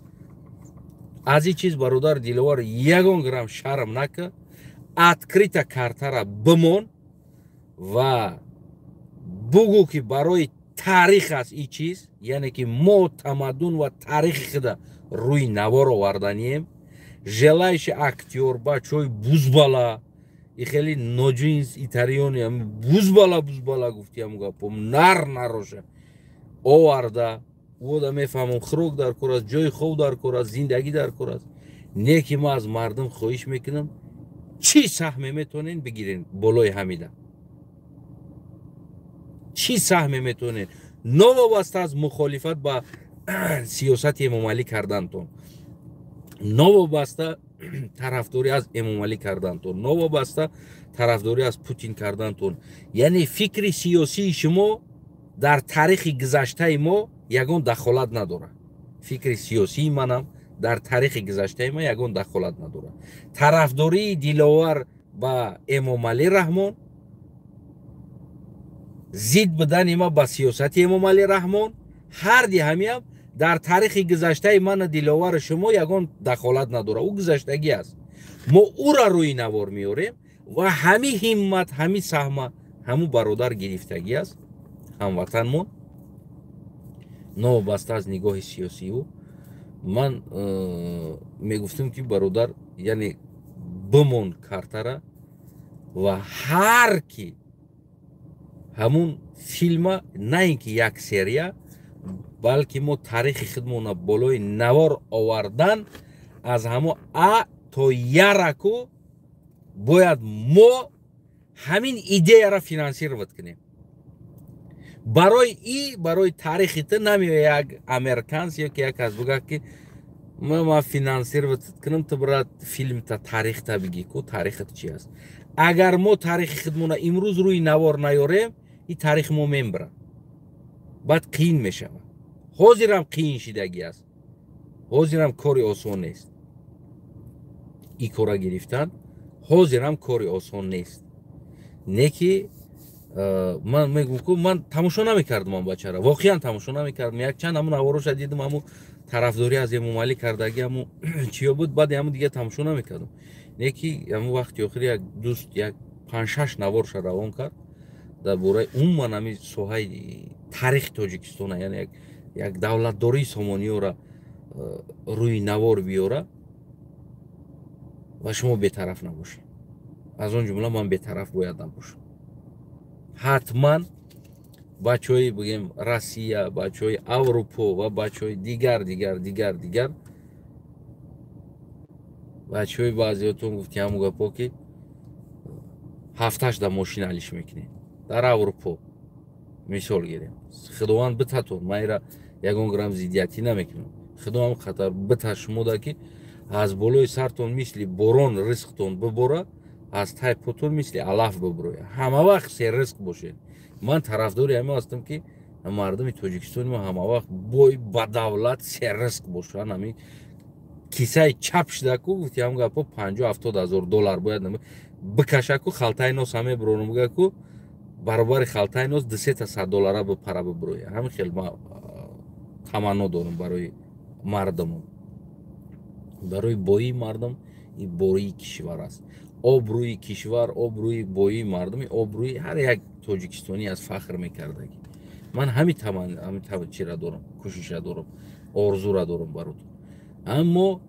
Аз ин чиз бародар Диловар ягон грамм шарм нака, открита картара бимон ва бугӯ ки барои таърих аст ин чиз, яъне ки мо тамаддун ва таърихи худа рӯи навор оварданием. Желающий актёр, бачаҳои бузбала, И хеле ноҷинс итариони бузбала бузбала гуфтиам гапом нар нароша оварда ода мефаҳмам, хӯрок дар кор аст, ҷои хоб дар кор аст, зиндагӣ дар кор аст. Не ки ма аз мардум хоҳиш мекунам, чӣ саҳме метавонен бигирен болои ҳамида, чӣ саҳме метавонен, новобаста аз мухолифат ба сиёсати Эмомалӣ кардантон, новобаста тарафдорӣ аз Эмомалӣ кардантон, новобаста тарафдорӣ аз Путин кардантон, яъне фикри сиёсии шумо дар таърихи гузаштаи мо ягон дахолат надорад. Фикри сиёсии манам дар таърихи гузаштаи ма ягон дахолат надорад. Тарафдории Диловар ба Эмомалӣ Раҳмон, зид будани ма ба сиёсати Эмомалӣ Раҳмон, ҳарди ҳамиам дар таърихи гузаштаи мана Диловари шумо ягон дахолат надорад. Ӯ гузаштагӣ аст, мо ӯра рӯи навор меорем ва ҳами ҳиммат, ҳами саҳма ҳаму бародар гирифтагӣ аст, ҳамватанмон, новобаста аз нигоҳи сиёсии ӯ. Ман мегуфтам, ки бародар, яъне бимон картара ва ҳар ки ҳамун филма, на ин ки як серия, балки мо таърихи худмона болои навор овардан аз ҳамо а то яраку бояд мо ҳамин идеяра финансировать кунем. Барои и барои таърихи ту намеоя як американс ё ки як кас буга, ки ма финансировать кунам, ту брат филмта, таърихта бигӣ ку, таърихат чи аст. Агар мо таърихи худмона имрӯз рӯи навор наёрем, и таърихи мо мембирад, баъд қиин мешавад. Ҳозирам қиин шидагӣ аст, ҳозирам кори осон нест и кора гирифтан, ҳозирам кори осон нест. Не ки ман мегӯм ку, ман тамошо намекардам он бачара, воқеан тамошо намекардам. Якчанд ҳамун навороша дидам, ҳамун тарафдорӣ аз Эмомалӣ кардагӣ, ҳамун чиё буд, баъди ҳамун дига тамошо намекардам. Не ки ҳамун вақти охир як дӯст як панҷ-шаш наворша равон кард дар бораи умуман ҳамин соҳаи таърихи Тоҷикистона, яъне як давлатдории Сомониёра рӯи навор биёра ва шумо бетараф набошед. Аз он ҷумла ман бетараф бояд набошам. Ҳатман бачаҳои, бигем, Россия, бачаҳои Аврупо ва бачаҳои дигар, дигар, дигар, дигар бачаҳои, баъзеотон гуфти ҳамун гапо, ки ҳафташ да мошин алиш мекунед дар Аврупо, мисол гирем. Худованд битатон, ман ира ягон грамм зиддиятӣ намекунам. Худованд хатар бита шумода, ки аз болои сартон мисли борон ризқтон бибора, аз тай потон мисли алаф бибурояд, ҳама вақт серризқ бошед. Ман тарафдори ҳамин ҳастам, ки мардуми Тоҷикистони мо ҳама вақт бой, бадавлат, серризқ бошанд. Ҳамин кисаи чап шидаку, гуфти ҳам гапо, 50-70 ҳазор доллар бояд бикашаку, халтаи нос ҳаме бирорум, бугаку, баробари халтаи нос дусета сад доллара бипара, бибуроя. Ҳамин хел ма таманно дорам барои мардумон, барои боии мардум. И боии кишвар аст обрӯи кишвар, обрӯи боии мардуми, обрӯи ҳар як тоҷикистонӣ аз фахр мекардагӣ. Ман ҳамин чира дорам, кӯшиша дорам, орзура дорам баротон. Аммо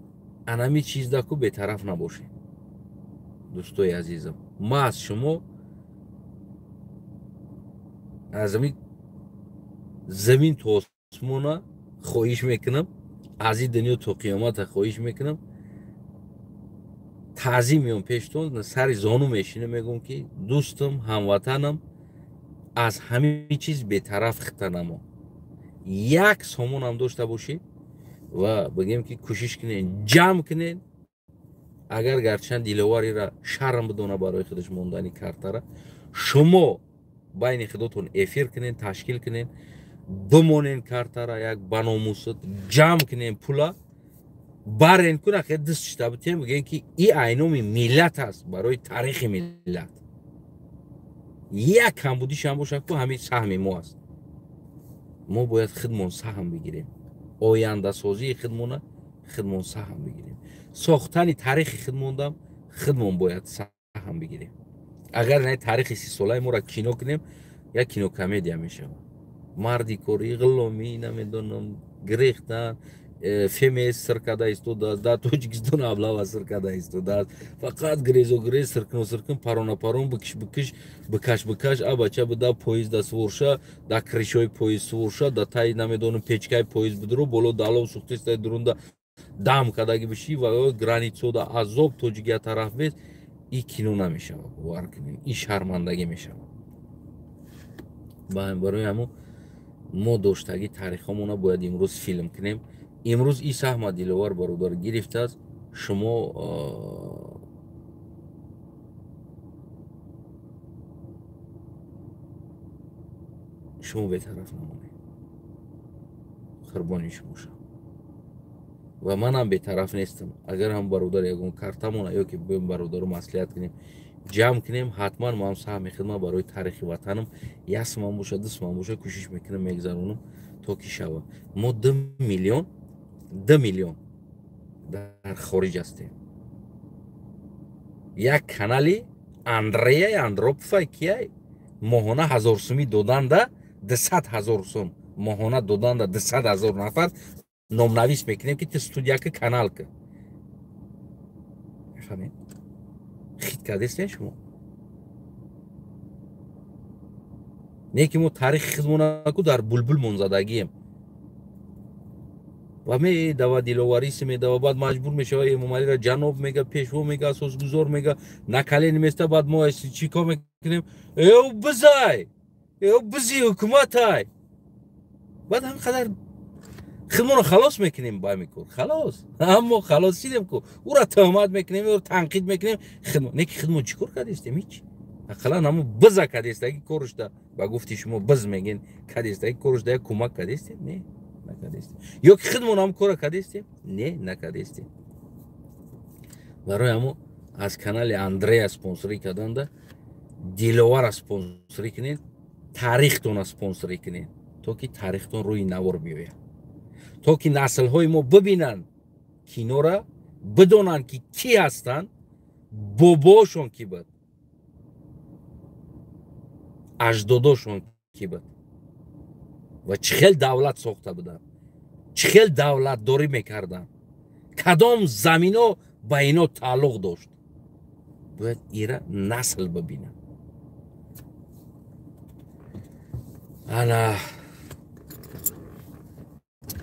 анами чиздаку бетараф набошед, дӯстои азизам. Ма аз шумо, аз ами замин то осмона хоҳиш мекунам, аз ин дунё то қиёмата хоҳиш мекунам, таъзим меём пештон, сари зону мешинам, мегӯм, ки дӯстам, ҳамватанам, аз ҳамин чиз бетараф хита намо. Як сомонам дошта бошӣ ва бигем, ки кӯшиш кунен, ҷамъ кунен. Агар гарчанд Диловарира шарм бидона барои худаш мондани картара, шумо байни худотон эфир кунен, ташкил кунен, бимонен картара, як баномусат ҷамъ кунен, пула барен кун, ахе дист шита битем, бигем, ки и айноми миллат аст, барои таърихи миллат. Як камбудишам бошад ку, ҳамин саҳми мо аст. Мо бояд худмон саҳм бигирем, ояндасозии худмона худмон саҳм бигирем, сохтани таърихи худмондам худмон бояд саҳм бигирем. Агар на таърихи 30-солаи моро кино кунем, як кинокомедия мешавад: марди корӣ, ғуломӣ, намедонам, гирехтан. ФМС сир карда истодааст, дар Тоҷикистон облава сир карда истодааст. Фақат грезо грез, сиркино сиркин, парона парон, бикиш бикиш, бикаш бикаш, абача буда поезда суворша, дар кришои поезд суворша, дар таи намедонам печкаи поезд бидуро, боло далов сухтестай дурунда дам кардаги бишӣ ва границода азоб тоҷикия тараф бес. И кино намешавад, бовар кунед, и шармандагӣ мешавад. Барои ҳамон мо доштагӣ таърихҳомона бояд имрӯз филм кунем. Имрӯз и саҳма Диловар бародар гирифтааст. Шумо шумо бетараф намонед, қурбони шумо шав. Ва манам бетараф нестам. Агар ҳам бародар ягон картамона ё ки биём бародару маслиҳат кунем, ҷамъ кунем, ҳатман ман саҳми хидмат барои таърихи ватанам як суман боша, ду суман боша, кӯшиш мекунам, мегзаронам то ки шава. Мо 2 миллион дар хориҷ ҳастем. Як канали Андрея Андропова кияй моҳона 1000 сумӣ доданда 200 000 сум моҳона доданда 200 000 нафар номнавис мекунем, ки ту студияка канал ки. Мефаҳмед? Хит кардестен шумо. Не ки мо таърихи хизмонаку дар булбул монзадагием. Ва медава Диловариси медава, баъд маҷбур мешава Эмомалиро ҷаноб мега, пешво мега, асосгузор мега, на колени места, баъд мо чӣ кор мекунем? Эв бизай! Эв бизи ҳукуматай! Баъд ҳам қадар хидмонро халос мекунем ба ҳамин кор. Халос. Аммо халос шидем ку. Ӯра тӯҳмат мекунем, ӯро танқид мекунем. Не ки хидмон чӣ кор кардистем? Ҳеҷ. Ақаллан ҳамун биза кардистаги корушда, ба гуфти шумо биз мегин, кардистаги корушда як кӯмак кардистем? Не, накардистем. Ё ки хидмон ҳам кора кардистем? Не, накардистем. Барои ҳамун аз канали Андрея спонсорӣ карданда Диловара спонсорӣ кунед, таърихтона спонсорӣ кунед, то ки таърихтон рӯи навор биёяд, то ки наслҳои мо бибинанд кинора, бидонанд ки кӣ ҳастанд, бобоошон кӣ буд, аҷдодошон кӣ буд ва чӣ хел давлат сохта буданд, чӣ хел давлатдорӣ мекарданд, кадом замино ба ино тааллуқ дошт. Бояд ира насл бибинанд. Ана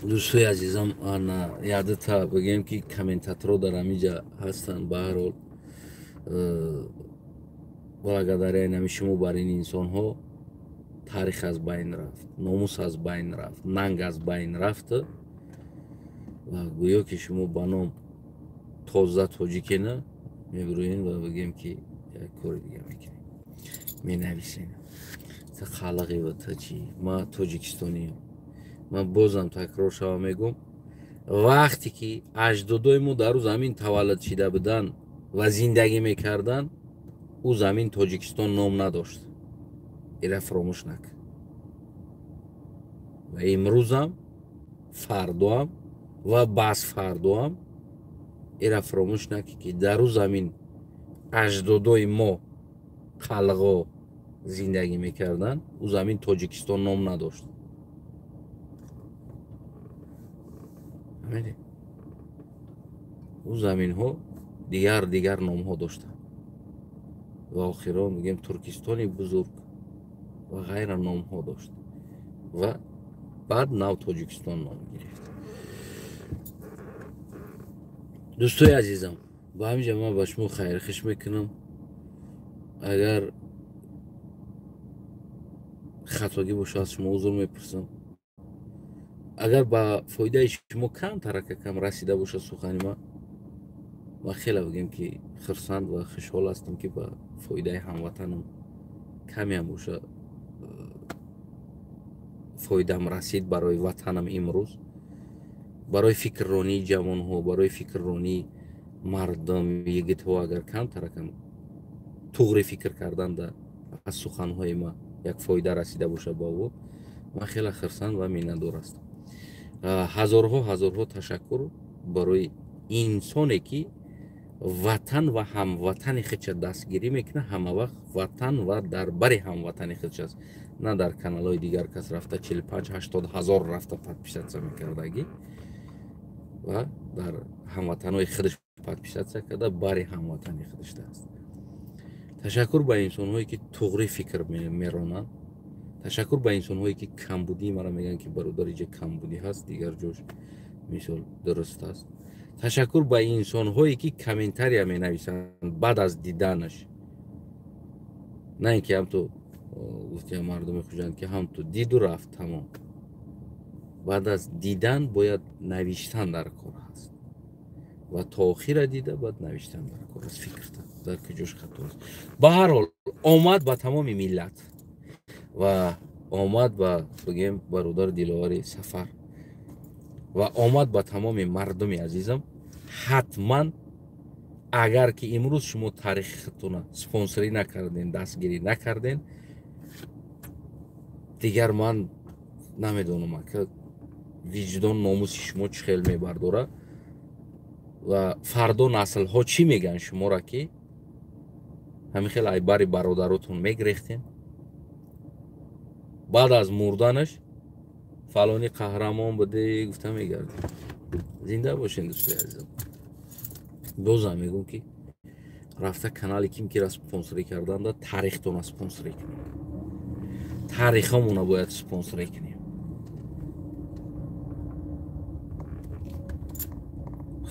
дӯстои азизам, ана ядата бигем ки комментаторо дар ҳамиҷа ҳастанд. Ба ҳар ҳол благодаря инами шумо бар ин инсонҳо таърих аз байн рафт, номус аз байн рафт, нанг аз байн рафт ва гӯё ки шумо ба ном тоза тоҷикена мебироен ва бигем ки як кори дига мекунем, менависем. Та халақи ва та чӣ? Ма тоҷикистониям. Ман бозам такрор шава мегӯм, вақте ки аҷдодои мо дар ӯ замин таваллуд шида буданд ва зиндагӣ мекарданд, ӯ замин Тоҷикистон ном надошт. Ира фаромӯш накун. Ва имрӯзам, фардоам ва басфардоам ира фаромӯш накун, ки дар ӯ замин аҷдодои мо қалғо зиндагӣ мекарданд, ӯ замин Тоҷикистон ном надошт. Ӯ заминҳо дигар номҳо доштанд ва охирон мегӯем Туркистони бузург ва ғайра номҳо дошт ва баъд нав Тоҷикистон ном гирифт. Дӯстои азизам, ба ҳаминҷа ман ба шумо хайрхуш мекунам. Агар хатогӣ бошад, аз шумо узр мепурсам. Агар ба фоидаи шумо камтарака кам расида бошад сухани ман, ман хеле бигем ки хурсанд ва хушҳол ҳастам, ки ба фоидаи ҳамватанам камеам боша фоидаам расид барои ватанам имрӯз, барои фикрронии ҷавонҳо, барои фикрронии мардум, йигитҳо. Агар камтаракам туғри фикр карданда аз суханҳои ман як фоида расида боша ба ӯ, ман хеле хурсанд ва миннатдор ҳастам. Ҳазорҳо ташаккур барои инсоне ки ватан ва ҳамватани худша дастгирӣ мекунад, ҳама вақт ватан ва дар бари ҳамватани худш аст, на дар каналҳои дигар кас рафта 45-80 ҳазор рафта подписаться мекардагӣ. Ва дар ҳамватанҳои худаш подписаться карда, бари ҳамватани худаш аст. Ташаккур ба инсонҳое, ки туғри фикр меронанд. Ташаккур ба инсонҳое, ки камбудии мара мегӯянд, ки бародар, иҷа камбудӣ ҳаст, дигар ҷош мисол дуруст аст. Ташаккур ба инсонҳое, ки комментария менависанд баъд аз диданаш, на ин ки ҳамту гуфтия мардуми Хуҷанд, ки ҳамту диду рафт, тамом. Баъд аз дидан бояд навиштан дар кор ҳаст ва то охира дида, баъд навиштан дар кор аст, фикрта дар куҷош хато аст. Ба ҳар ҳол, омад ба тамоми миллат ва омад ба, бигем, бародар Диловари Сафар ва омад ба тамоми мардуми азизам. Ҳатман, агар ки имрӯз шумо таърихи худтона спонсорӣ накарден, дастгирӣ накарден, дигар ман намедонам, ака, виҷдон, номуси шумо чӣ хел мебардора ва фардо наслҳо чӣ мегӯянд шуморо, ки ҳамин хел айбари бародаротон мегирехтен, баъд аз мурданаш фалони қаҳрамон буде гуфта мегардем. Зинда бошен, дӯстои азизам. Бозам мегӯм, ки рафта канали ким кира спонсорӣ карданда, таърихтона спонсорӣ кунем, таърихамона бояд спонсорӣ кунем.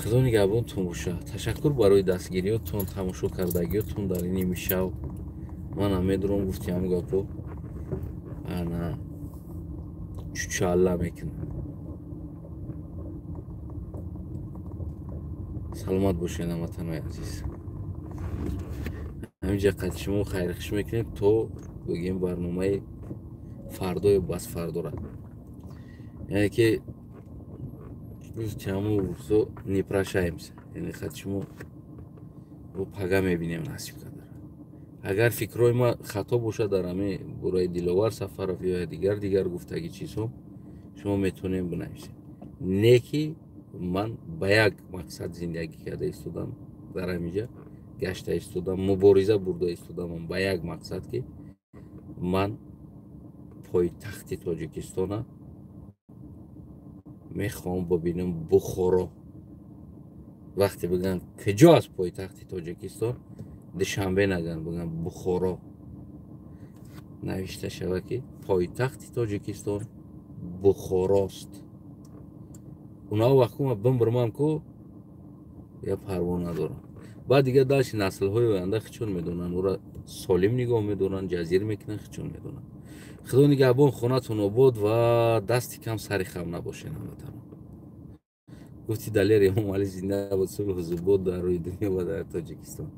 Худо нигаҳбонтон боша. Ташаккур барои дастгириётон, тамошо кардагиётон дар ин нимишав. Манам медурам, гуфти ҳам гапо, ана чучалла мекунам. Саломат бошед, ҳамватанои азиз. Ҳаминҷа қад шумо хайрхуш мекунем то, бигем, барномаи фардою бас фардора, яъне ки чаму не прощаемся, яъне хат шумо пага мебинем, насиб кадара. Агар фикрҳои ма хато бошад дар ҳамин бораи Диловар Сафаров ё дигар гуфтаги чизҳо, шумо метавонем бинависед. Не ки ман ба як мақсад зиндагӣ карда истодам, дар ҳаминҷа гашта истодам, мубориза бурда истодам ба як мақсад, ки ман пойтахти Тоҷикистона мехоҳам бибинам, Бухоро. Вақте бигӯянд, куҷо аст пойтахти Тоҷикистон, Душанбе нагӯянд, бигӯянд Бухоро. Навишта шава, ки пойтахти Тоҷикистон Бухорост. Унао вақт ма бимбирмам ку я парво надорам. Баъд дигар дальше наслҳои оянда хичон медонанд, ӯра солим нигоҳ медоранд, ҷазир мекунанд, хичон медонанд. Худо нигаҳбон, хонатон обод ва дасти кам сари хам набошед, ҳамватанон. Гуфти Далер Эмомалӣ, зинда бод сулҳу зубот дар рӯи дунё ва дар Тоҷикистон.